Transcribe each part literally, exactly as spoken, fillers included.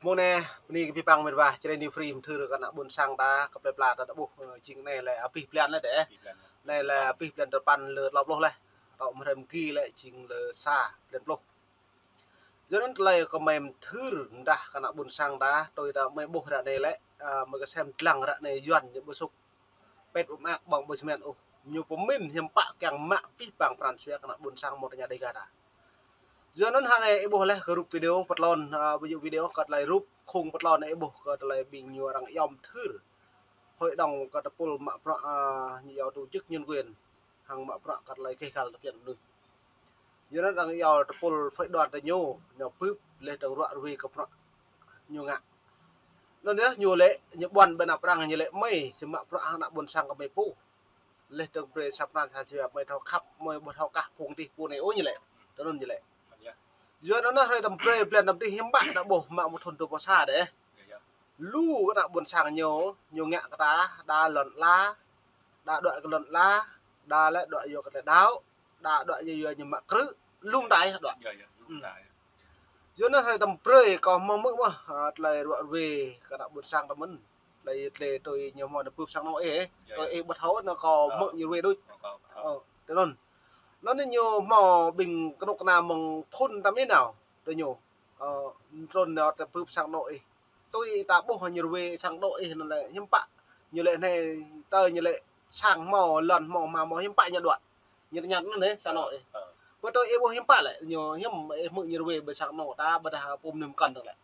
Mơ̆ng anai, bơni kơ abih bang met wa, Jrai New Free mơthưr kơ ană ƀôn sang ta, kơ plơi pla ta, ta ƀuh, ơ, jing anai lĕ abih blan lĕ dêh. Abih blan. Anai lĕ abih blan tơpăn lơ klâo pluh lĕ. Tŏ mơ̆ng hrơi mơgi lĕ jing lơ sa blan pluh. Yua anŭn tơlơi kơ mơi mơthưr mơdah kơ ană ƀôn sang ta, tui ta mơi ƀuh ră anai lĕ, ơ, mơi kơsem dlăng ră anai Yuan ñu ƀu sŭk pĕt ƀu mă ƀơ̆ng ƀơ̆ng smen ôh. Ñu pơmĭn hiư̆m pă kiăng mă abih bang pran jua kơ ană ƀôn sang mơ̆ng tơña Dega ta. Yua anŭn ră anai ih ƀuh lĕ kơ rup video pơtlon, ơ, ví dụ video kơ tơlơi rup khung pơtlon ih ƀuh kơ tơlơi ƀing ñu arăng iâu mơthưr. Hội đồng kơ tơpul mă bruă, ơ, ñu iâu tổ chức nhân quyền. Hăng mă bruă kơ tơlơi keh kal tơpian mơnuih. Yua anŭn arăng iâu tơpul phái đoàn ta ñu, ñu bưp leh dơ̆ng ruă rui kơ bruă ñu ngă. Anŭn yơh ñu lĕ, ñu ƀuăn ƀơi anăp arăng ñu lĕ mơi, či mă bruă hăng ană ƀôn sang kơ mơi pô. Leh dơ̆ng brơi sa pran sa jua mơi thâo khăp, mơi ƀu thâo kah phung tih phung anai ôh ñu lĕ. Tui anŭn ñu lĕ. Yua anŭn hrơi tơm brơi blan tơm tih hiư̆m pă ta ƀuh mă mơ̆ng thŭn dua pluh sa dêh. Lu ană ƀôn sang ñu, ñu ngă kơ ta, đa lŏn ala, đa đuaĭ kơ lŏn ala, đa lĕ đuaĭ yua kơ tơlơi đaŏ, đa đuaĭ yua yua ñu mă krư̆, lŏm tai đuaĭ. Yơh, yơh, lŏm tai. Yua anŭn hrơi tơm brơi kâo hmâo hmư̆ mơ̆n, ơ, tơlơi ruă rui kơ ană ƀôn sang ta mơ̆n. Tơlơi, tơlơi tui ñu hmâo nao bưp sang anŏ ih, tui ih ƀu thâo anŭn kâo hmư̆ ñu rui đôč. Kâo ƀu thâo. Ơ, tui anŭn. Anŭn ñu hmâo ƀing kơnuk kơna mơ̆ng phŭn ta mĭn nao, tui ñu. Ơ, trŭn nao ta bưp sang anŏ ih. Tui ta ƀuh ñu rui sang anŏ ih anŭn lĕ hiư̆m pă. Ñu lĕ anai tơ ñu lĕ sang hmâo, lŏn hmâo, hma hmâo hiư̆m pă ñu đuaĭ. Ñu tơña anŭn dêh sang anŏ ih. Ơ. Pơ tui ih ƀuh hiư̆m pă lĕ, ñu hiư̆m ih hmư̆ ñu rui ƀơi sang anŏ ta, ƀôdah pô mơnuih mơkŏn dơ̆ng lĕ.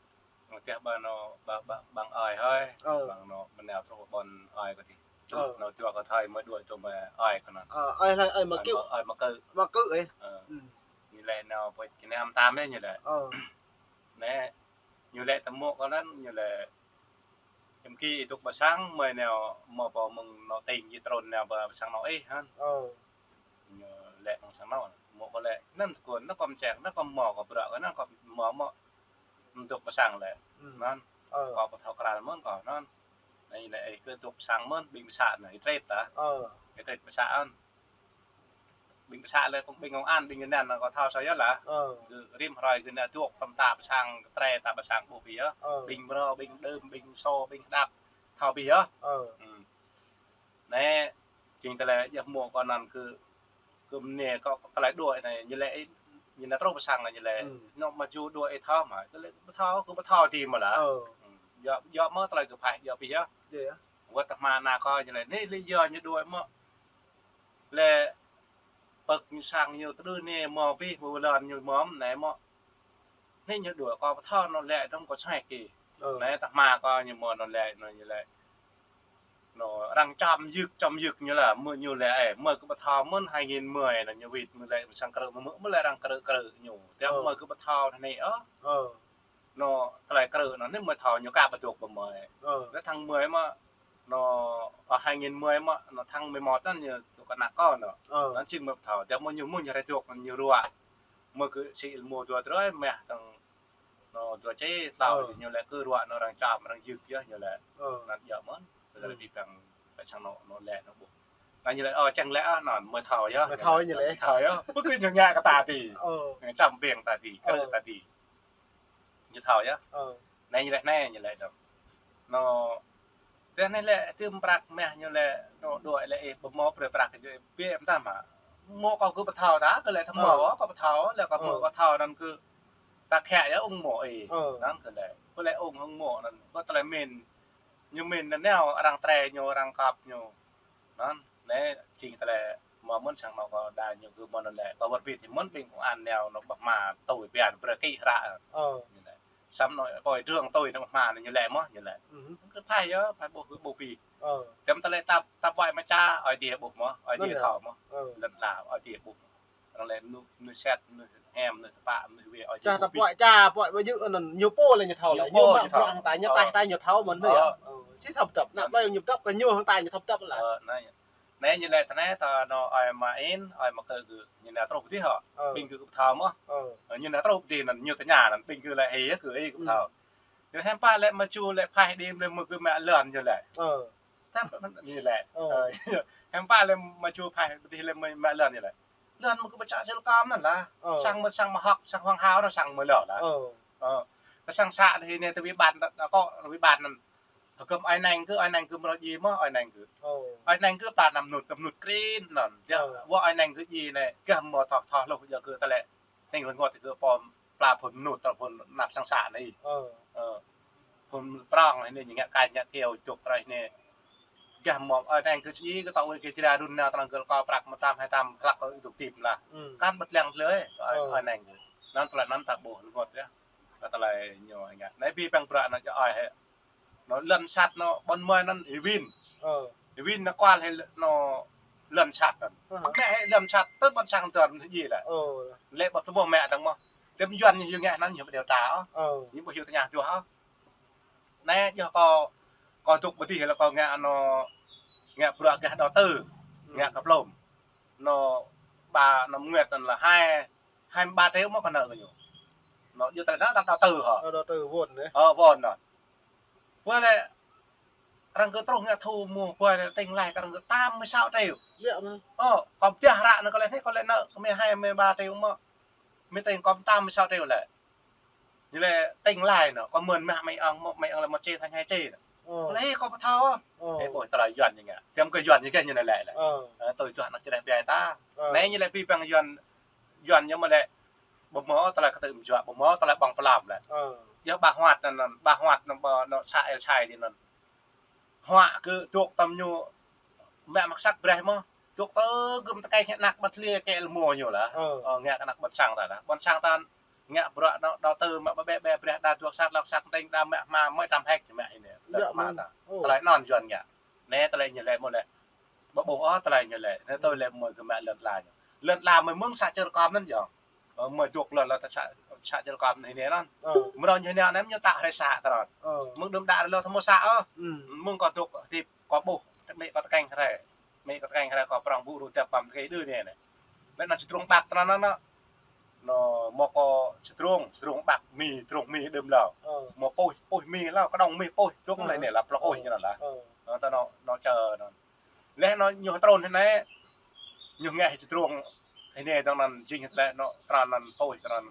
Ơ, tơdah ƀơi anŏ ƀă, ƀă, ƀăng ơi hơi, ơ, ƀăng anŏ mơneo truh ƀôn ơi kơ tih. Ơ. Anŏ čuă kơ thơi mơi đuaĭ tui mơi ơi kơ anŭn. Ơ, ơi hơi, ơi mă kiu. Ơi mă kơ. Mă kơ ih. Ơ. Ñu lĕ anŏ pơ kơ năm tam dêh ñu lĕ. Ơ. Anai, ñu lĕ tơmŏ kơ anŭn, ñu lĕ. Hiư̆m ki ih dŏ ƀơi sang, mơi nao mơ̆ pơ mơ̆ng anŏ tĭng ih trŭn nao ƀơi sang anŏ ih hăn. Ơ. Ñu lĕ mơ̆ng sang anŏ, mŏ kơ lĕ, anŭn kơ anŭn kơ mơčeh, anŭn kơ mơ̆ kơ bruă, anŭn kơ mơ̆ mơ̆ dŏ ƀơi sang lĕ. Anŭn. Ơ. Kâo ƀu thâo krăn mơ̆n kâo anŭn. Anai lĕ ih kơ dŏ ƀơi sang mơ̆n, ƀing ƀơi sang anai, ih trĕt ta. Ơ. Ih trĕt ƀơi sang anŭn. Ƀing ƀơi sang lĕ kơ ƀing công an, ƀing anŭn kâo thâo sa yơh lah. Ơ. Kơ rĭm hrơi kơ anai dŏ tơm ta ƀơi sang, kơ tre ta ƀơi sang ƀuh ƀiă. Ơ. Ƀing mrâo, ƀing đưm, ƀing sô, ƀing hơđăp. Thâo ƀiă. Ơ. Anai, jing tơlơi djơ̆ hmâo kơ anŭn kơ, kơ mơnê kơ, kơ tơlơi đuaĭ anai, ñu lĕ, ñu anai truh ƀơi sang anai ñu lĕ. Anŏ mă jŭ đuaĭ ih thâo mơ̆, kơ lĕ ƀu thâo, kơ ƀu thâo ti mơ̆ lah. Ơ. Djơ̆, djơ̆ mơ̆ tơlơi kơ phai, djơ̆ ƀiă. Djơ̆ yơh. Wơ̆t tơhma ană kâo ñu lĕ, anai lĕ yua ñu đuaĭ mơ̆. Lĕ pơ̆k ñu sang ñu tơdơi anai mơ̆ ƀiă, mơ̆ lŏn ñu mơ̆ anai mơ̆. Anai ñu đuaĭ kâo ƀu thâo anŏ lĕ tơm kâo sui kơ. Ơ. Anai tơhma kâo ñu mơ̆ anŏ lĕ, anŏ ñu lĕ. Anŏ arăng čăm yưk, čăm yưk ñu lah, mơ̆ ñu lĕ, ơ, mơ̆ kơ ƀu thâo mơ̆n hai nghìn mười anŏ ñu wĭt mơ̆ lĕ sang krư̆ mơ̆, mơ̆ lĕ arăng krư̆ krư̆ ñu. Tơdah mơ̆ kơ ƀu thâo anai ôh. Ơ. Anŏ tơlơi krư̆ anŏ anai mơi thâo ñu ka ƀu dŏ ƀơi mơi. Ơ. Lĕ tháng mười mơ̆, anŏ, ơ, hai nghìn mười mơ̆, anŏ tháng mười một anŭn ñu dŏ kơ ană kâo anŏ. Ơ. Anŭn jing mơi ƀu thâo, tơdah mơ̆ ñu mơ̆ ñu rai dŏ ñu ruă. Mơi kơ sĭ mơ̆ dua tơrơi meh tơ̆ng anŏ dua čê tlâo. Ơ. Ñu lĕ kơ ruă anŏ arăng čăm, arăng yưk yơh ñu lĕ. Ơ. Anŭn djơ̆ mơ̆n. Tơlơi ƀing ƀing ƀơi sang anŏ, anŏ lĕ anŏ ƀuh. Anŭn ñu lĕ, ơ, čang lĕ, ơ, anŭn mơi thâo yơh. Mơi thâo ñu lĕ. Mơi thâo yơh. Ƀu kơ ñu ngă kơ ta ti. Ơ. Čăm ƀing ta ti, krư̆ ta ti. Ñu thâo yơh. Ơ. Anai ñu lĕ, anai ñu lĕ dơ̆ng. Anŏ, tơdah anai lĕ, tơm prăk meh ñu lĕ, anŏ đuaĭ lĕ, ih ƀu mơ̆ brơi prăk ñu, ih ƀiă mơtam hă. Mơ̆ kâo kơ ƀu thâo ta, kơ lĕ tơmơ̆, ơ, kâo ƀu thâo, lĕ kâo mơ̆ kâo thâo anŭn kơ ta khĕ yơh ung mơ̆ ih. Ơ. Anŭn kơ lĕ. Kơ lĕ ung, ung mơ̆ anŭn, kơ tơlơi mĭn. Ñu mĭn anŭn nao arăng tre ñu, arăng kăp ñu. Anŭn, anai, jing tơlơi mơ̆ mơ̆n sang anŏ kâo đa ñu kơ mơ̆n anŭn lĕ. Kâo wơr bĭt hĭ mơ̆n ƀing công an nao anŏ ƀah hma tui pian brơi kĭ hră. Ơ. Ñu lĕ. Samơ̆ anŏ pơi trường tui anŏ ƀah hma anŭn ñu lĕ mơ̆, ñu lĕ. Kơ phai yơh, phai ƀuh kơ ƀuh ƀi. Ơ. Tơm tơlơi ta, ta ƀuăi mă ča, Ơi Adai ƀuh mơ̆, Ơi Adai thâo mơ̆. Ơ. Lŏn ala, Ơi Adai ƀuh mơ̆. Arăng lĕ mơnuih, mơnuih sĕt, mơnuih hiam, mơnuih tơpă, mơnuih wai, Ơi Adai ƀuh ƀi. Ča ta ƀuăi ča, ƀuăi ƀu djơ̆ anŭn, ñu pô lĕ ñu thâo lĕ. Ñu pô ñu thâo. Ñu mă bruă hăng ta, ñu taih ta ñu thâo mơ̆n anŭn yơh. Ơ. Či thâo pơdŏp, ană plơi ñu pơdŏp kơ ñu hăng ta ñu thâo pơdŏp lah. Ơ, anai. Anai ñu lĕ tơnai ta anŏ ơi mă in, ơi mă kơ kơ, ñu nao truh pơ dih hŏ. Ơ. Ƀing gơ̆ kơ ƀu thâo mơ̆. Ơ. Ơ, ñu nao truh pơ dih anŭn, ñu tơña anŭn, ƀing gơ̆ lĕ hĭ kơ ih kơ ƀu thâo. Ñu hiư̆m pă lĕ mă jŭ lĕ phai đĭ mơ̆ lĕ mơ̆ kơ mă lŏn ñu lĕ. Ơ. Tơdah ñu lĕ. Ơ. Ơ, hiư̆m pă lĕ mă jŭ phai pơ dih lĕ mă, mă lŏn ñu lĕ. Lŏn mơ̆ kơ ƀu čă čơl kơm anŭn lah. Ơ. Sang mơ̆, sang mơ̆ hŏk, sang huang hao anŭn sang mơ̆ lŏn lah. Ơ. Ơ. Tơ sang să anai hĭ anai tơ wĭ ƀan, tơ, tơ kơ wĭ ƀan anŭn. Hơgơ̆m ơi neng gơ̆, ơi neng gơ̆ mơ̆ rŏ djai mơ̆ ơi neng gơ̆. Ơ. Ơi neng gơ̆ pla năm mơnut, tơ mơnut krin anŭn. Yua, ơ, wơ̆t ơi neng gơ̆ djai anai, gah mơ̆ thâo, thâo hluh yua kơ tơlơi. Neng rơngot gơ̆ pô pla phŭn mơnut, tơ phŭn anăp sang să anai. Ơ. Ơ. Phŭn prŏng anai ñu ngă kañ ngă keo čŏk tơlơi anai. Gah mơ̆ ơi neng gơ̆ či kơ tŏ wơ̆t kơ jra run nao tơnăng gơ̆ kơ prăk mơtam hai tam hlăk kơ idup tim lah. Ơ. Kăn ƀu lăng tơlơi, ơ, ơ, ơ, neng gơ̆. Anŭn tơlơi anŭn ta ƀuh rơngot yơh. Kơ tơlơi ñu ngă. Anai ƀing păng prăk anŭn čơ ơi hĕ. Anŭn lŏn sat anŭn ƀôn mơi anŭn Ewin. Ơ. Ewin anŭn kual hĕ anŭn lŏn sat anŭn. Ơ. Mă hĕ lŏn sat tơ ƀôn sang tơl anŭn djai lah. Ơ. Lĕ ƀu tơƀuh mă tơ̆ng mơ̆. Tơm Yuan ñu ngă anŭn ñu ƀu điều tra ôh. Ơ. Ñu ƀu hiu tơña tuh ôh. Anai yơh kâo, kâo dŏ ƀơi adih lah kâo ngă anŭn, ngă bruă gah đầu tư, ngă kơ plŏm. Anŭn ba anŭn mơnguet anŭn lah hai, hai ba triệu mơ̆ kơ nao kơ ñu. Anŭn yua tơlơi anŭn đầu tư hă. Ơ, đầu tư vốn anai. Ơ, vốn anŭn. Ƀuh lĕ arăng gơ̆ truh ngă thu mơ̆ ƀuh lĕ tĭng lai kơ arăng gơ̆ tám mươi sáu triệu. Ơ, kâo pơdah ră anŭn kơ lĕ anai kơ lĕ nao kơ mơi hai mươi ba triệu mơ̆. Mơi tĭng kơ tám mươi sáu triệu lĕ. Ñu lĕ tĭng lai anŭn, kâo mơ̆n mă mơi ŏng, mơi ŏng lĕ một triệu thành hai triệu anŭn. Ơ. Lĕ kâo ƀu thâo. Ơ. Ơ, ƀuh tơlơi Yuan ñu ngă. Tơm kơ Yuan ñu gah ñu anai lĕ lĕ. Ơ. Ơ, tui juă anăp čơđeh biă ta. Ơ. Anai ñu lĕ ƀing păng Yuan, Yuan ñu mơ̆ lĕ. Ƀu mơ̆ tơlơi kơtư̆ mơjuă, ƀu mơ̆ tơlơi ƀơ̆ng pơlăm lĕ. Ơ. Yua ƀă huăt anŭn, ƀă huăt anŭn ƀă anŭn să El Sai dih anŭn. Huă kơ dŏ tơm ñu mă mă sat brơi mơ̆. Dŏ tơ gơ̆m tơkai kơ anăp ƀă tơlơi kơ lơmô ñu lah. Ơ. Ơ, ngă kơ anăp ƀôn sang ta lah. Ƀôn sang ta ngă bruă anŭn đầu tư mă ƀă ƀĕ ƀĕ brơi đa dŏ sat lŏk sat tĭng đa mă hma mơi trăm héc mă anai. Yua mă ta. Ơ. Tơlơi anŭn Yuan ngă. Anai tơlơi ñu lĕ mơ̆ lĕ. Ƀu ƀuh ôh tơlơi ñu lĕ. Anai tui lĕ mơi gơ̆ mă lŏn ala ñu. Lŏn ala mơi mơ̆ng să čơr kơm anŭn yơh. Ơ, mơi dŏ lŏn ala să, să čơr kơm anai anŭn. Ơ. Mơ̆ng anŭn ñu anai ñu tăk hrơi să tơrŏt. Ơ. Mơ̆ng đưm đă hrơi lơ tơmô să ôh. Mơ̆ng kâo dŏ hơdip kâo ƀuh, mơi kâo tơkeng hrơi. Mơi kâo tơkeng hrơi kâo prŏng ƀu ruh dăp păm tơkeng đưm anai anai. Lĕ anŭn čơdrông ƀăk tơnăn anŭn. Anŭn mơ̆ kâo čơdrông, čơdrông ƀăk mi, čơdrông mi đưm lơ. Ơ. Mơ̆ puih, puih mi lơ, kơđông mi puih, dŏ lĕ anai lah, plŏk puih ñu anŭn lah. Ơ. Anŭn tơ anŭn, anŭn čơ anŭn. Lĕ anŭn ñu hơtrôn hĭ anai, ñu ngă hĭ čơdrông hĭ anai tơ̆ng anŭn jing hĭ tơlơi anŭn tơnăn anŭn puih tơnăn.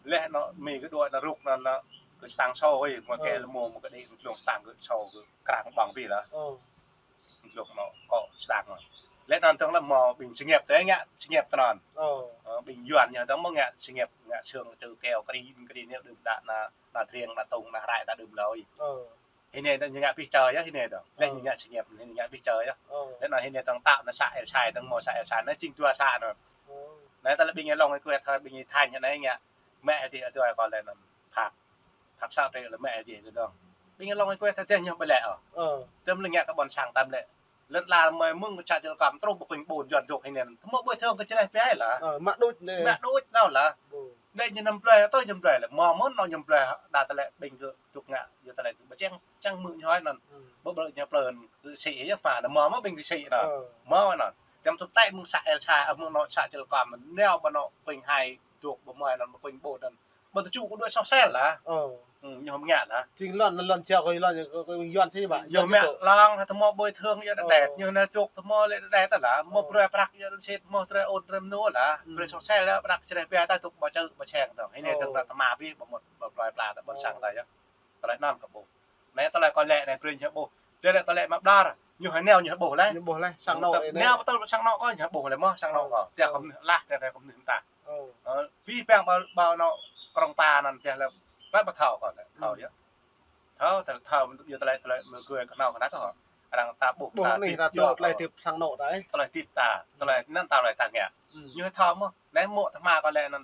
Lĕ anŭn mi kơ đuaĭ anŭn rŭk anŭn anŭn kơ stang sô ơi, mơ̆ kơ lơmô mơ̆ kơ đĭ anŭn tlung stang kơ sô kơ krang ƀơ̆ng bih lah. Tlung anŭn kơ stang anŭn. Lĕ anŭn tơ̆ng lah mơ̆ ƀing sơngep tơ ngă sơngep tơnăn. Ơ, ƀing Yuan ñu tơ̆ng mơ̆ ngă sơngep, ngă sương tơ keo kri, kri anai đưm đă anŭn, anŭn triêng, anŭn tông, anŭn rai ta đưm lơ ơi. Hĭ anai tơ ñu ngă pih čơ yơh hĭ anai tơ. Lĕ ñu ngă sơngep, ñu ngă pih čơ yơh. Lĕ anŭn hĭ anai tơ̆ng tăk anŭn să El Sai tơ̆ng mơ̆ să El Sai anŭn jing dua să anŭn. Anai tơlơi ƀing ñu lŏng ih kuet thơ ƀing ñu thañ anai ngă. Mă hĭ dih adơi kâo lĕ anŭn phak. Phak să triệu lĕ mă hĭ dih tơ̆ng. Ƀing ñu lŏng ih kuet thơ dih ñu ƀu lĕ ôh. Tơm lĕ ngă kơ ƀôn sang tơm lĕ. Lŏn ala mơi mơ̆ng kơ să čơr kơm truh ƀu kuing ƀôn Yuan dŏ hĭ anŭn. Tơmô ƀuh thơ̆ng kơ čơđeh biă lah. Mă đôč anai. Mă đôč lơ lah. Anai ñu năm plơi, tơ ñu năm plơi lah. Mơ̆ mơ̆n anŭn ñu năm plơi đa tơlơi ƀing gơ̆ dŏ ngă, yua tơlơi gơ̆ ƀu čang, čang mơ̆ ñu hơi anŭn. Ƀu ƀu ñu plơi gơ̆ sĭ yơh pă anŭn, mơ̆ mơ̆ ƀing gơ̆ sĭ anŭn. Mơ̆ anŭn. Tơm tŭ tĕ mơ̆ng să El Sai, mơ̆ng anŭn să čơr kơm, nao ƀă anŭn kuing hai dŏ ƀu mơi anŭn ƀu kuing ƀôn anŭn. Ƀu tơču kơ đuaĭ soh sel lah. Ñu hăm ngă lah. Jing lŏn, lŏn jao kơ lŏn, kơ, kơ Yuan sĭ ƀă. Ñu mă lŏng, tơmô ƀuh thơ̆ng yơh đa đet. Ñu anai dŏ tơmô lĕ đa đet lah. Mơ̆ brơi prăk yơh đa sĭt, mơ̆ brơi ôn brơi mơnô lah. Brơi soh sel lah, prăk čơđeh biă ta dŏ ƀă čơ, ƀă čeng tơ. Hĭ anai tơ̆ng ta tơma bih, ƀu mŭt, ƀu plơi pla ta ƀôn sang ta yơh. Tơlơi anŭn kâo ƀuh. Anai tơlơi kâo lĕ anai brơi ñu ƀuh. Tơlơi kâo lĕ mă ƀlŏr. Ñu hơneo ñu ƀuh leh. Ñu ƀuh leh, sang anŏ anai. Neo ƀu tơl sang anŏ kâo ñu ƀuh leh mơ̆, sang anŏ kâo. Tơdah kâo mơnuih lah, tơdah kâo mơnuih mơta. Ơ, ƀing păng ƀă, ƀă anŏ krong pa anŭn tơdah lĕ, lĕ ƀu thâo kâo lĕ, thâo yơh. Thâo, tơlơi thâo, yua tơlơi, tơlơi mơ̆ gơ̆ kơnao kơnăk kâo. Arăng ta ƀuh, ƀuh ta anai hơdip ta dŏ yơh, tơlơi hơdip sang anŏ ta. Tơlơi hơdip ta, tơlơi anŭn ta lĕ ta ngă. Ñu thâo mơ̆, anai mơ̆ tơma kâo lĕ anŭn.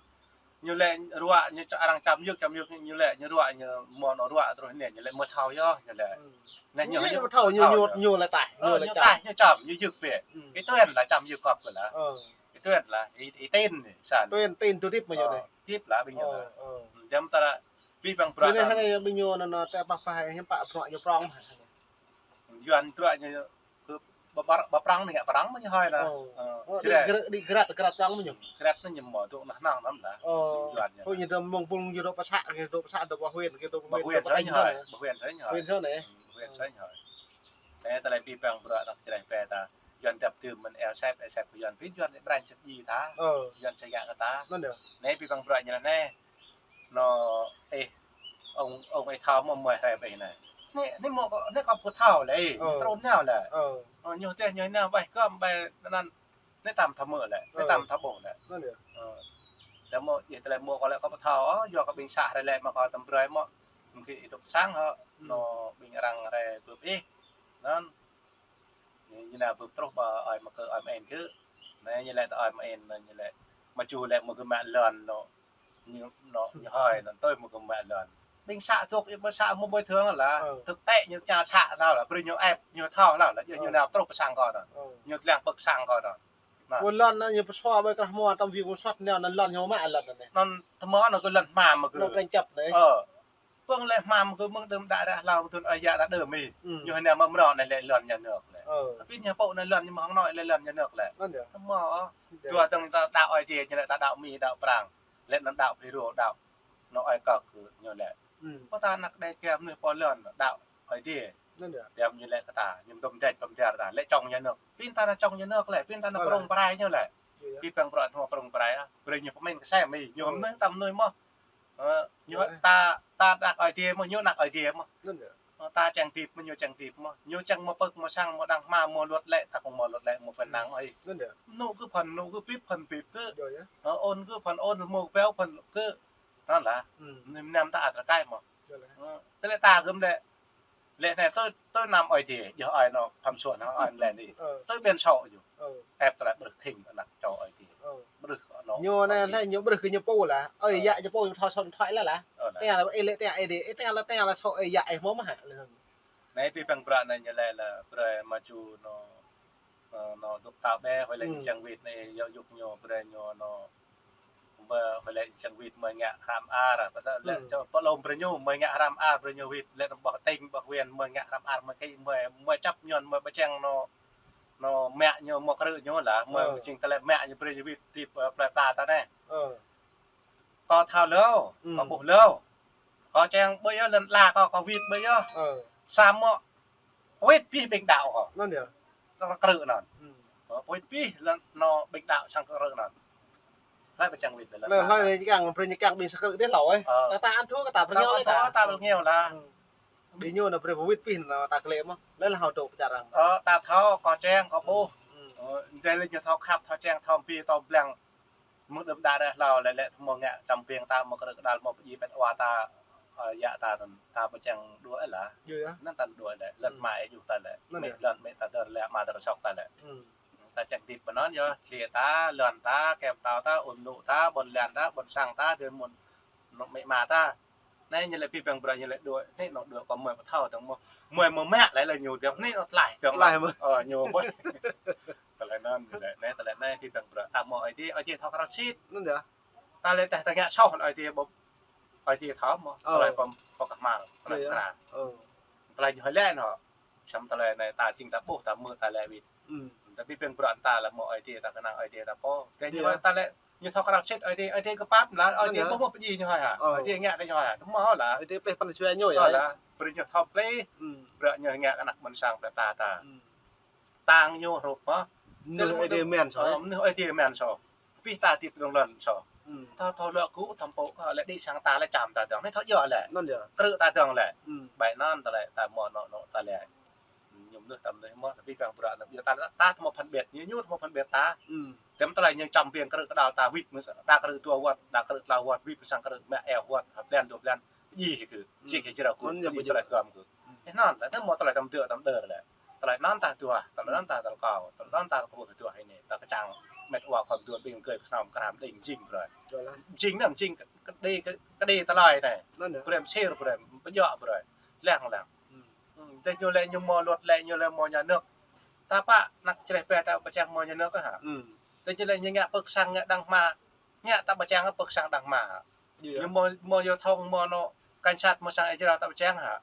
Ñu lĕ ruă, ñu čă arăng čăm yŭk, čăm yŭk, ñu lĕ, ñu ruă, ñu mơ̆ anŏ ruă, truh anai, ñu lĕ mơ̆ thâo yơh, ñu lĕ. Anai ñu, ñu thâo, ñu, ñu, ñu lĕ taih, ñu lĕ taih, ñu čăm, ñu yŭk biă. Ih tuen lah čăm yŭk kơp kơ lah. Ih tuen lah, ih, ih tin anai, san. Tuen, tin tui hơdip mơ̆ ñu anai. Hơdip lah ƀing ñu lah. Jăm ta lah, ƀing păng bruă anai, anai ƀing ñu anŭn, anŭn, tơpă pă hiư̆m pă bruă ñu prŏng mơ̆. Yuan bruă ñu kơ ƀă, ƀă prŏng anai ngă prŏng mơ̆ ñu hơi lah. Ơ, đĭ grat, đĭ grat, grat prŏng mơ̆ ñu. Grat anai ñu mơ̆ dŏ nah năng lăm lah. Yuan ñu. Ơ, ñu dŏ mơ̆ng pul ñu dŏ pơ să, ñu dŏ pơ să, dŏ pơ huyện, ñu dŏ pơ huyện, huyện soi hơi, pơ huyện soi hơi. Huyện soi hơi. Anai tơlơi ƀing păng bruă anŭn čơđeh biă ta. Yuan dăp tơm mơ̆n El Sai, El Sai kơ Yuan, ƀing Yuan anai brơi čăp djai ta. Yuan čơgă kơ ta. Anai ƀing păng bruă ñu lah anai. Anŭn, ơ, Ông, ông ơi thâo mơ̆ mơi hrơi ƀing anai. Anai, anai mơ̆, anai kâo ƀu thâo lĕ, ơ, trŭn nao lĕ. Ơ. Ơ, ñu tĕh ñu nao ƀai kơm ƀai anŭn. Anai tam thâo mơ̆ lĕ, anai, ơ, tam thâo ƀuh lĕ. Anŭn yơh. Ơ. Tơdah mơ̆, yơh tơlơi mơ̆ kâo lĕ kâo ƀu thâo, ơ, yua kơ ƀing să hrơi lĕ mơ̆ kâo tăm brơi mơ̆. Mơ̆ng kơ ih dŏ sang hŏ, hmm, anŭn ƀing arăng hrơi bưp ih. Anŭn. Ñu, ñu nao bưp truh ƀơi ơi mơkơ ơi mơen kơ. Anai ñu lĕ tơ ơi mơen, anai ñu lĕ. Mơ̆ ču lĕ mơ̆ kơ mă lŏn anŭn. Ñu, anŭn, ñu hơi anŭn tui mơ̆ kơ mă lŏn. Ƀing să tŭk, ƀing să mơ̆ bồi thường lah. Ơ. Thực tế ñu ča să lah, lah. Brơi ñu ĕp, ñu thâo lah, lah. Ñu, ơ, ñu nao truh pơ sang kâo anŭn. Ơ. Ñu lăng pơ sang kâo anŭn. Anŭn. Ƀơi lŏn anŭn ñu pơsua ƀơi krah hmua tơm viu kơ suăt anŭn, anŭn lŏn ñu mă lŏn anŭn. Anŭn tơmơ̆ anŭn kơ lŏn hmua mơ̆ kơ. Anŭn kơčăp anŭn. Ơ. Pơ̆ng lĕ hmua mơ̆ kơ mơ̆ng đưm đă đah hlâo tŭn ơi yă đah đưm ih. Hmm. Ñu anai mơ̆ mrâo anai lĕ lŏn nhà nước lĕ. Ơ. Tapi ñu pô anai lŏn ñu mơ̆ng anai lĕ lŏn nhà nước lĕ. Lŏn yơh. Tơmơ̆, ơ. Yơh. Dua tơ̆ng ta đaŏ Ơi Adai ñu lĕ ta đaŏ Mi, đaŏ Prang. Lĕ anŭn đaŏ Phêrô, đaŏ anŭn ơi kơ kơ ñu lĕ. Hmm. Pô ta anăk đe kiăng mơnuih pô lŏn đaŏ Ơi Adai. Anŭn yơh. Tiăm ñu lĕ kơ ta, ñu tŭm dĕč pơm dar ta. Lĕ čŏng nhà nước. Pin ta anŭn čŏng nhà nước lĕ, pin ta anŭn, ơ, prong prai ñu lĕ. Yơh, yơh. Pi păng prong anŭn prong prai, ah. Brơi ñu pơmĭn kơ sem ih. Ñu, ơ, mơnuih ta mơnuih mơ̆. Ơ, ñu, ơ, ta, ta anăk Ơi Adai mơ̆, ñu anăk Ơi Adai mơ̆. Anŭn yơh. Ơ, ta čang dĭp mơ̆, ñu čang dĭp mơ̆. Ñu čang mơ̆ pơ̆k mơ̆ sang mơ̆ đang hmua mơ̆ luật lĕ, ta kơnơ̆ng mơ̆ luật lĕ mơ̆ phăn, hmm, năng ơi. Anŭn yơh. Anŭn kơ phăn, anŭn kơ bĭp phăn bĭp kơ. Yơh, yơh. Ơ, ôn kơ phăn ôn mơ̆ béo phăn kơ. Anŭn lah. Hmm. Ñu năm ta ăt rơkai mơ̆. Yơh, yơh. Ơ, tơlơi ta gơ̆m lĕ. Lĕ anai tui, tui năm Ơi Adai, yơh ơi anŭn phăm suôn hăng ơi lĕ anai. Ơ. Tui ƀiă sô yơh. Ơ. Ĕp tơlơi ƀrưh thing anăk čô Ơi Adai. Ơ. Ƀrưh kơ anŭn. Ñu anai lĕ ñu ƀrưh kơ ñu pô lah. Ơi, ơ, yă ñu pô ñu thâo sôn thoại lah lah. Ơ, lah. Tơl lah ơi lĕ tơl Ơi Adai, ơ, tơl lah tơl lah sô ơi yă ih mơ̆ mơ̆ hă. Anai pi păng bruă anai ñu lĕ lah brơi mă ču anŭn. Ơ, anŭn dŏ tao ƀĕ, hơi lĕ, hmm, čang wĭt anai, yua yŭk ñu, brơi ñu anŭn. Mơ̆ hơi lĕ čang wĭt mơ̆ ngă hrăm ar, pơtă lĕ, hmm, čô pơlom brơi ñu, mơ̆ ngă hrăm ar, brơi ñu wĭt, lĕ ƀơi tỉnh, ƀơi huyện, mơ̆ ngă hrăm ar, mơ̆ kơ, mơ̆, mơ̆ čăp ñu, mơ̆ pơčeng anŭn, anŭn mă ñu, mơ̆ krư̆ ñu lah, mơ̆, ơ, jing tơlơi mă ñu, brơi ñu wĭt, tip, ơ, plơi pla ta anai. Ơ. Kâo thâo lĕ, hmm, kâo ƀuh lĕ. Kâo čang ƀơi yơh lŏn ala kâo, kâo wĭt ƀơi yơh. Ơ. Samơ̆ wĭt pih ƀing đaŏ kâo. Anŭn yơh. Kâo krư̆ anŭn. Hmm. Kâo wĭt pih lŏn anŭn ƀing đaŏ sang krư̆ anŭn. Hlơi pơčeng wĭt lĕ lŏn ala. Hlơi ñu kiăng, brơi ñu kiăng ƀing sang krư̆ dih hlâo, ơ. Ơ. Ta, ta ăn thua kơ ta, brơi ñu lĕ ta. Ta brơi ñu lah. Hmm. Ƀing ñu anŭn brơi wĭt pih anŭn ta klĕ mơ̆. Lĕ lah hơdôm pơčarang. Ơ, ta thâo, kâo čang, kâo ƀuh. Hmm. Ơ, dêh lĕ ñu thâo khăp, thâo čang, thâo pi, thâo blang. Mơ̆ng đưm đă đah hlâo lĕ, lĕ tơmơ̆ ngă čăm ƀing ta mơ̆ krư̆ kơdal mơ̆ pơjing pĕt wa ta, ơ, yă ta anŭn, ta pơčeng đuaĭ lah. Yơh, yơh. Anŭn ta đuaĭ lĕ, lŏn, hmm, mă ih juh ta lĕ. Anŭn mĕt yơh. Lŏn mĕt ta dơr lĕ, mă dơr sŏk ta lĕ. Hmm. Ta čang dĭp mơ̆n anŭn yơh, čih ta, lŏn ta, kem tao ta, ôn nŭ ta, ƀôn lan ta, ƀôn sang ta, dơ̆ mơ̆n anŭn mĕt mă ta. Anai ñu lĕ pi păng bruă ñu lĕ đuaĭ, anai anŭn đuaĭ kơ mơi pơthâo tơ̆ng mơ̆. Mơi mơ̆ mă lĕ, lĕ ñu dơ̆ng, anai anŭn tlaih tơ̆ng. Tlaih mơ̆. Ơ, ñu mơi. Tơlơi anŭn ñu lĕ, anai tơlơi anai pi păng bruă ta mơ̆ Ơi Adai, Ơi Adai thâo krăn sĭt. Anŭn yơh. Ta lĕ tơdah ta ngă soh Ơi Adai ƀu, Ơi Adai thâo mơ̆. Ơ. Tơlơi pơm, pơkah mal, tơlơi, yơh, yơh, krăn. Ơ. Tơlơi ñu hơi lĕ anŭn. Samơ̆ tơlơi anai ta jing ta ƀuh, ta mơ̆ ta lĕ wĭt. Hmm. Tapi pi păng bruă ta lĕ mơ̆ Ơi Adai ta kơnang Ơi Adai ta pô. Tơdah ñu, yơh, ta lĕ ñu thâo krăn sĭt Ơi Adai, Ơi Adai kơ pap lah, Ơi Adai, yơh, ƀu mơ̆ pơjing ñu hơi hă. Ơ. Ơi Adai ngă kơ ñu hơi hă. Tơmơ̆ lah. Ơi Adai plih păn sua ñu yơh. Ơ lah, brơi ñu thâo plih. Hmm. Bruă ñu ngă kơ anăk ƀôn sang plơi pla ta. Hmm. Tang ñu hrup mơ̆. Mơnuih Ơi Adai mơ̆n soh. Ơ, mơnuih Ơi Adai mơ̆n soh. Pih ta dĭp rŏng lŏn soh. Hmm. Thâo, thâo lŏ kơ tơm pô, ơ, lĕ đĭ sang ta lĕ čăm ta dơ̆ng. Anai thâo djơ̆ lĕ. Anŭn yơh. Krư̆ ta dơ̆ng lĕ. Hmm. Bai anŭn tơlơi ta mơ̆ anŭn, anŭn tơlơi. Ñu mơnuih ta mơnuih mơ̆, tapi păng bruă anŭn. Yua ta, ta tơmơ̆ phân biệt, ñu, ñu tơmơ̆ phân biệt ta. Hmm. Tơm tơlơi ñu čăm ƀing krư̆ kơdal ta wĭt mơ̆, đa krư̆ dua wơ̆t, đa krư̆ tlâo wơ̆t, wĭt pơ sang krư̆ mă eo wơ̆t, hơblan dua blan. Pơjing kơ, hmm, čih kơ jrao kơ, anŭn yơh pơjing tơlơi gơ̆m kơ. Hmm. Ih anŭn, ta anŭn mơ̆ tơlơi tơm dơ̆ tơm đơr lĕ. Tơlơi anŭn ta duah, tơlơi anŭn ta tơlơi kâo, tơlơi anŭn ta kơ pơruh duah anai. Ta kơčang mĕt wa khŏm duah ƀing gơi pơhnam kram đing jing brơi. Jing anŭn jing kơ, kơ đĭ, kơ, kơ đĭ tơlơi anai. Anŭn yơh. Brơi mơsir brơi, pơjŏk brơi. Lăng lăng. Hmm. Hmm, tơdah ñu lĕ ñu mơ̆ luật lĕ ñu lĕ mơ̆ nhà nước. Ta pă anăk čreh pĕ ta pơčeng mơ̆ nhà nước hă. Hmm. Tơdah ñu lĕ ñu ngă pơ̆k sang ngă đang hmua. Ngă ta pơčeng pơ̆k sang đang hmua hă. Yơh. Ñu mơ̆, mơ̆ yơh thông mơ̆ anŭn cảnh sát mơ̆ sang Israel ta pơčeng hă.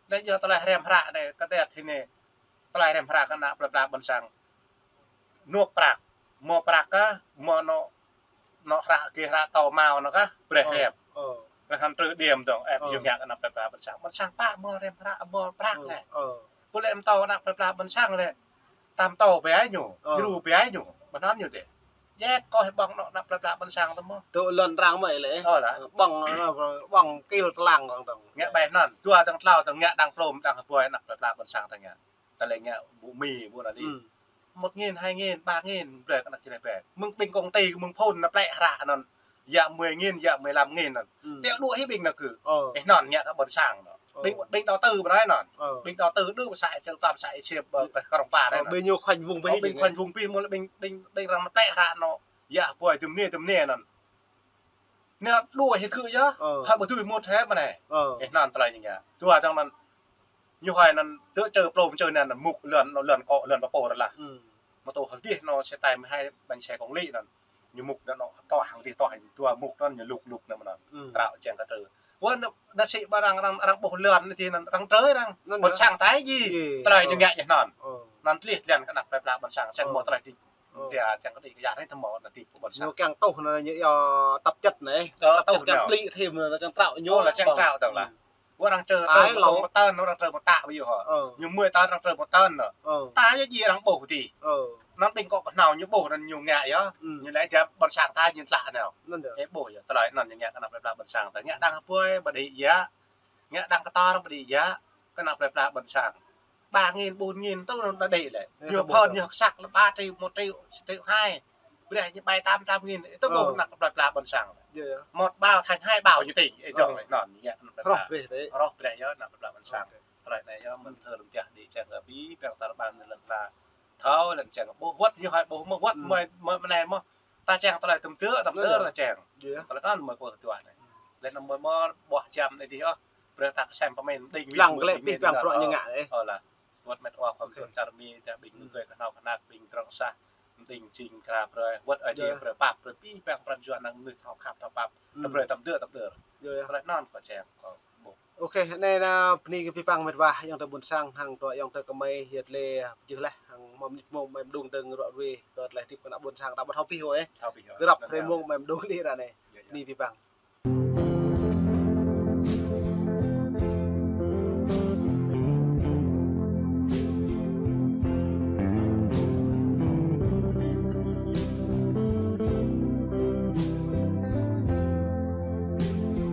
Lĕ yơh tơlơi hrăm hră anai, kơ tơlơi tui anai. Tơlơi hrăm hră kơ anăk plơi pla ƀôn sang. Nŭk prăk. Mơ̆ prăk kơ, mơ̆ anŭn, anŭn hră, gih hră tâo mâo anŭn kơ, brơi hrăm. Ơ. Brơi hrăm trư điểm dơ̆ng, ơ, yơh ngă kơ anăk plơi pla ƀôn sang. Ƀôn sang pă mơ̆ hrăm hră, mơ̆ prăk lĕ. Ơ. Kơ lĕ mơ̆ tâo anăk plơi pla ƀôn sang lĕ. Tam tâo ƀai ñu, ơ, djru ƀai ñu, ƀôn sang ñu dêh. Jĕ kơ ƀơ̆ng anŏ ană plơi pla ƀôn sang tơ mơ̆. Tơ lŏn arăng mơ̆ lĕ. Ơ lah. Ƀơ̆ng, ƀơ̆ng kil tơlang kơ tơ. Ngă ƀai anŭn. Dua tơ̆ng tlâo tơ̆ng ngă đang plŏm đang hơbơi ană plơi pla ƀôn sang tơ ngă. Tơlơi ngă ƀu mĭn ƀu anai. Hmm. Một nghìn, hai nghìn, ba nghìn, brơi kơ ană čơđai brơi. Mơ̆ng ƀing công ty, mơ̆ng phun ană plĕ hră anŭn. Yă mười nghìn, yă mười lăm nghìn anŭn. Hmm. Teo đuaĭ hĭ ƀing anŭn kơ. Ơ. Ih anŭn ngă kơ ƀôn sang anŭn. Ơ. Ƀing, ƀing đầu tư ƀơi anai anŭn. Ơ. Ƀing đầu tư đuaĭ pơ xã Čư̆ Tam xã Ih Siêp, ƀơi, ƀơi Krông Pa anai. Ơ, anŭn. Ƀing ñu khoanh vùng ƀơi. Ơ, hĭ ƀing kơ. Khoanh vùng ƀơi mơ̆ lĕ ƀing, ƀing, ƀing arăng ană plĕ hră anŭn. Yă hơbơi tơm anai, tơm anai anŭn. Anai đuaĭ hĭ kơ yơh. Ơ. Hơi ƀu dưi mŭt hĭ ƀơi anai. Ơ. Ih anŭn tơlơi ñu ngă. Dua tơ̆ng anŭn. Ñu hơi anŭn tơ čơ plŏm čơ anŭn mŭk lŏn, lŏn kŏ, lŏn pơpô rơlah. Hmm. Mơ̆ tơ hơdih anŭn xe tải mười hai bánh xe công lý anŭn. Ñu mŭk anŭn, anŭn toh hăng dih toh dua mŭk anŭn ñu lŭk lŭk anŭn anŭn. Hmm. Trao čang kơ trơ. Wơ̆t anŭn, anŭn sĭ ƀơi arăng, arăng, arăng ƀuh lŏn anai tih anŭn arăng trơi arăng. Anŭn ƀôn sang tai ji. Ji. Tơlơi ñu ngă yơh anŭn. Ơ. Anŭn tlih tlăn kơ ană plơi pla ƀôn sang. Čang mơ̆ tơlơi ti. Ơ. Dia čang kơ đĭ kơ yă anai tơ mơ̆ anŭn ti ƀôn sang. Ñu kiăng tuh anŭn ñu yơh tăp čăt anai. Ơ, tăp tuh čăt kiăng anŭn. Đĭ thêm anŭn kiăng trao ñu. Ơ, lah čang trao tơ̆ng lah. Wơ̆t arăng čơ, ai trơ lŏ. Một tơn, arăng trơ một tơ ƀu yơh hă. Ơ. Ñu mười tơn, arăng čơ một tơn anŭn. Ơ. Ta yơh ji arăng ƀuh ti. Ơ. Anŭn ƀing kŏ kơhnâo ñu ƀuh anŭn ñu ngă yơh. Hmm. Ñu lĕ dia ƀôn sang ta ñu tlă anŭn. Anŭn yơh. Ih ƀuh yơh, tơlơi anŭn ñu ngă kơ ană plơi pla ƀôn sang ta. Ngă đang hơbơi ƀu đĭ yă. Ngă đang kơtor ƀu đĭ yă. Kơ ană plơi pla ƀôn sang. Ba nghìn, bốn nghìn tơ anŭn đĭ lĕ. Ơ, ñu tơ phun ƀuh. Ñu săk lĕ ba triệu, một triệu, triệu hai. Brơi ñu ƀai tám trăm nghìn, tơ ƀuh. Ơ. Ană plơi pla ƀôn sang. Yơh, yơh. Một bao thành hai bao ñu tĭng, ơ, ơ, dŏng lĕ anŭn, ñu ngă ană plơi pla. Rŏh brơi tơ. Rŏh brơi yơh, ană plơi pla ƀôn sang. Ôkê. Tơlơi anai yơh, mơ̆n thơ lŏm tiah đĭ čang kơ ƀing, ƀing tar ƀan lŏn pla. Thâo lŏn čang ƀuh wơ̆t, ñu hơi ƀuh mơ̆ wơ̆t, hmm, mơi, mơi mơnai mơ̆. Ta čang tơlơi tơ̆m tơ̆, tơ̆m tơ̆ ta čang. Yơh. Tơlơi anŭn mơi kơ tuah anai. Lĕ anŭn mơi mơ̆ ƀuh jam anai dih ôh. Brơi ta kơsem pơmĭn đing lăng mơi lĕ đing pih mơi păng đing bruă ñu ngă anai. Ơ lah. Wơ̆t met wa khŏm ôkê. Tuan čar mi, tơdah ƀing, hmm, mơ̆ng kơi kơhnâo kơna, ƀing drŏng sah, mơ̆ng đing jing kra brơi, wơ̆t ai dih brơi pap, brơi pih păng pran jua năng mơnuih thâo khăp thâo pap, hmm, tơ brơi tơ̆m tơ̆, tơ̆m tơ̆. Yơh, yơh. Tơlơi anŭn kơ čang kơ ƀuh. Ôkê, anai ană bơni kơ pih păng met wa, ayŏng adơi ƀôn sang, hăng dua ayŏng adơi kơmơi, yơh lĕ, jih leh, hăng mơ̆ng mơnit mông, mơ̆ng mơđung dơ̆ng ră ruai, dua tơlơi tip kơ ană ƀôn sang, ta ƀu thâo pih ôh, ơ. Thâo pih ôh. Grăp rê mông, mơ̆ng mơđung đĭ ră anai. Yơh, yơh. Bơni pih păng.